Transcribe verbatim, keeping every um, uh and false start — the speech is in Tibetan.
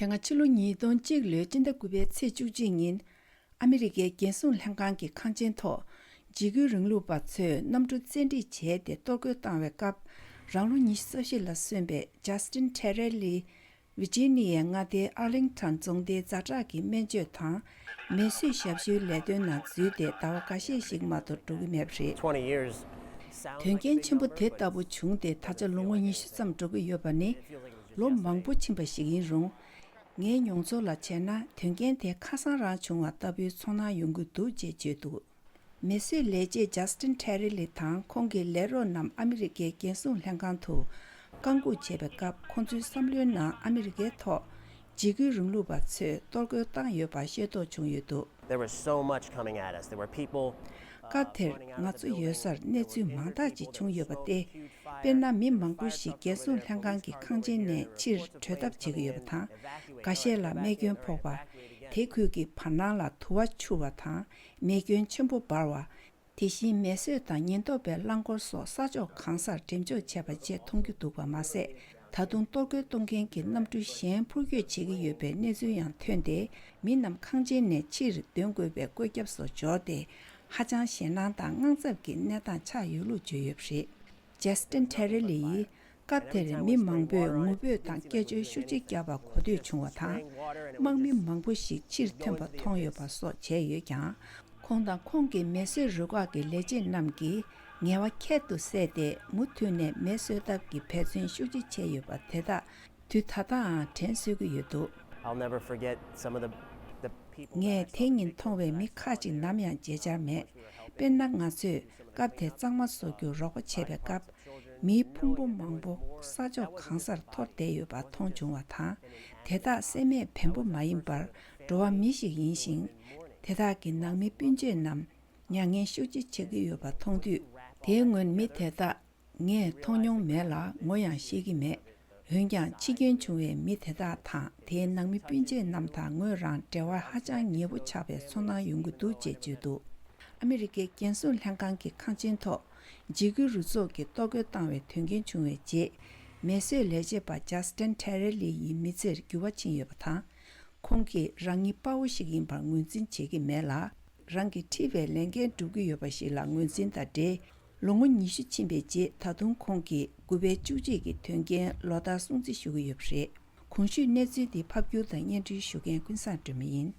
ང་ཕྱི་ལོ་ཉིས་སྟོང་གཅིག་ལོའི་སྤྱི་ཟླ་དགུ་པའི་ཚེས་བཅུ་གཅིག་ཉིན། ཨ་མི་རི་ཀའི་རྒྱལ་སྲུང་ལྷན་ཁང་གི་ཁང་ཆེན་ཐོག་འཇིགས་སྐུལ་རིང་ལུགས་པ་ཚོས་གནམ་གྲུ་བཙན་ཁྲིད་བྱས་ཏེ་གཏོར་རྒོལ་བཏང་བའི་སྐབས། རང་ལོ་ཉི་ཤུ་རྩ་བཞི་ལ་སོན་པའི་ཇ་སི་ཊིན་ཊེ་རེ་ལི། ཝི་ཇི་ནི་ཡའི་མངའ་སྡེའི་ཨར་ལིང་ཊོན་རྫོང་སྡེའི་ཛ་དྲག་གི་སྨན་བཅོས་དང་མེ་གསོད་ཞབས་ཞུའི་ལས་དོན་ནང་འཛུལ་ཏེ་ཟླ་བ་འགའ་ཤས་ཤིག་མ་གཏོགས་འགྲོ་གི་མེད་པ་རེད། དོན་རྐྱེན་ཆེན་པོ་དེ་ལྟ་བུ་བྱུང་སྟེ་ད་ཆ་ལོ་ངོ་ཉི་ཤུ་ཙམ་འགྲོ་གི་ཡོད་པ་ནི་ལོ་མང་པོ་ཕྱིན་པ་ཞིག་ཡིན་རུང་། ངའི་མྱོང་ཚོར་ལ་བྱས་ན་དོན་རྐྱེན་དེ་ཁ་སང་རང་བྱུང་བ་ལྟ་བུའི་ཚོར་སྣང་ཡོང་གི་འདུག་ཅེས་བརྗོད་འདུག་མེ་གསོད་ལས་བྱེད་ཇ་སི་ཊིན་ཊེ་རེ་ལི་དང་ཁོང་གི་ལས་རོགས་རྣམས་ཨ་མི་རི་ཀའི་རྒྱལ་སྲུང་ལྷན་ཁང་དུ་བཀའ་འགུག་བྱས་པའི་སྐབས། ཁོང་ཚོའི་བསམ་བློའི་ནང་ཨ་མི་རི་ཀའི་ཐོག་འཇིགས་སྐུལ་རིང་ལུགས་པ་ཚོས་གཏོར་རྒོལ་བཏང་ཡོད་པ་ཤེས་རྟོགས་བྱུང་ཡོད་འདུག There was so much coming at us. There were people, uh, སྐབས་དེར་ང་ཚོ་ཡོད་སར་གནས་ཚུལ་མང་དག་ཅིག་བྱུང་ཡོད་པ་སྟེ། དཔེར་ན། མི་མང་པོ་ཞིག་རྒྱལ་སྲུང་ལྷན་ཁང་གི་ཁང་ཆེན་ནས་ཕྱིར་བྲོས་ཐབས་བྱེད་ཀྱི་ཡོད་པ་དང་། འགའ་ཤས་ལ་རྨས་སྐྱོན་ཕོག་པ། དེ་ཁུལ་གྱི་བར་སྣང་ལ་དུ་བ་འཕྱུར་བ་དང་མེ་སྐྱོན་ཆེན་པོ་འབར་བ། དེ་བཞིན་མེ་གསོད་དང་ཉེན་རྟོག་པའི་རླངས་འཁོར་སོགས་ས་ཕྱོགས་གང་སར་འགྲེམས་འཇོག་བྱས་པ་བཅས་མཐོང་རྒྱུ་འདུག་པ་མ་ཟད། ད་དུང་གཏོར་རྒོལ་གཏོང་མཁན་གྱི་གནམ་གྲུ་གཞན་འཕུར་སྐྱོད་བྱེད་ཀྱི་ཡོད་པའི་གནས་ཚུལ་ཡང་ཐོན་ཏེ། མི་རྣམས་ཁང་ཆེན་ནས་ཕྱིར་འདོན་དགོས་པའི་བཀོད་ཁྱབ་སོགས་འབྱོར་ཏེ། ཧ་ཅང་ཞེད་སྣང་དང་དངངས་འཚབ་ཀྱི་གནས་སྟངས་ཆགས་ཡོད་ལུགས་བརྗོད་ཡོད་པ་རེད། ཇ་སི་ཊིན་ཊེ་རེ་ལི་ཡིས། སྐབས་དེར་མི་མང་པོས་ངུ་འབོད་དང་སྐད་ཅོར་ཤུགས་ཆེ་བརྒྱབ་པ་གོ་ཐོས་བྱུང་བ་དང་། དམག་མི་མང་པོ་ཞིག་ཕྱིར་ཐོན་པ་མཐོང་ཡོད་པ་སོགས་བྱས་ཡོད་ཀྱང་། ཁོང་དང་ཁོང་གི་མེ་གསོད་རུ་ཁག་གི་ལས་བྱེད་རྣམས་ཀྱིས་ངལ་བ་ཁྱད་དུ་བསད་དེ། མུ་མཐུད་ནས་མེ་གསོད་ཐབས་ཀྱི་འབད་བརྩོན་ཤུགས་ཆེ་བྱས་ཡོད་པ་དེ་དག་དུས་ད་ལྟའང་དྲན་གསོ་གི་ཡོད་འདུག I'll never forget some of the, the people that I ངས་དེ་saw ཉིན་མཐོང་བའི་མི་ཁག་ཅིག་ནམ་ཡང་བརྗེད་འཆར་མེད། དཔེར་ན། ང་ཚོས་སྐབས་དེར་གཙང་མ་བཟོ་རྒྱུར་རོགས་པ་བྱས་པའི་སྐབས། མིའི་ཕུང་པོ་མང་པོ་ས་ཕྱོགས་གང་སར་འཐོར་བསྡད་ཡོད་པ་མཐོང་བྱུང་བ་དང་། དེ་དག་སེམས་མེད་བེམ་པོ་མ་ཡིན་པར་འགྲོ་བ་མི་ཞིག་ཡིན་ཞིང་། དེ་དག་གི་ནང་མི་སྤུན་མཆེད་རྣམས་མྱ་ངན་ཤུགས་ཆེ་བྱེད་ཀྱི་ཡོད་པ་མཐོང་དུས། དེའི་སྔོན་མི་དེ་དག་ངས་མཐོང་མྱོང་མེད་ལ་ངོ་ཡང་ཤེས་ཀྱི་མེད། འོན་ཀྱང་། འཆི་སྐྱོན་བྱུང་བའི་མི་དེ་དག་དང་དེའི་ནང་མི་སྤུན་མཆེད་རྣམས་དང་ངོས་རང་འབྲེལ་བ་ཧ་ཅང་ཉེ་པོ་ཆགས་པའི་ཚོར་སྣང་ཡོང་གི་འདུག་ཅེས་བརྗོད་འདུག་ཨ་མི་རི་ཀའི་རྒྱལ་སྲུང་ལྷན་ཁང་གི་ཁང་ཆེན་ཐོག་འཇིགས་སྐུལ་རུ་ཚོགས་ཀྱིས་གཏོར་རྒོལ་བཏང་བའི་དོན་རྐྱེན་བྱུང་བའི་རྗེས། མེ་གསོད་ལས་བྱེད་པ་ཇ་སི་ཊིན་ཊེ་རེ་ལི་ཡི་མི་ཚེར་འགྱུར་བ་ཕྱིན་ཡོད་པ་དང་། ཁོང་གིས་རང་ཉིད་དཔའ་བོ་ཞིག་ཡིན་པར་ངོས་འཛིན་བྱེད་ཀྱི་མེད་ལ། རང་གིས་འཁྲི་བའི་ལས་འགན་སྒྲུབ་ཀྱི་ཡོད་པ་ཞིག་ལ་ངོས་འཛིན་དང་འབྲེལ། ལོ་ངོ་ཉི་ཤུ་ཕྱིན་པའི་རྗེས། ད་དུང་ཁོང་གིས་དགུ་པའི་བཅུ་གཅིག་གི་དོན་རྐྱེན་ལོ་ལྟར་སྲུང་བརྩི་ཞུ་གི་ཡོད་པ་རེད། གོང་ཞུས་གནས་ཚུལ་འདི་ཕབ་སྒྱུར་དང་སྙན་སྒྲོན་ཞུ་མཁན་ཀུན་བཟང་སྒྲོལ་མ་ཡིན།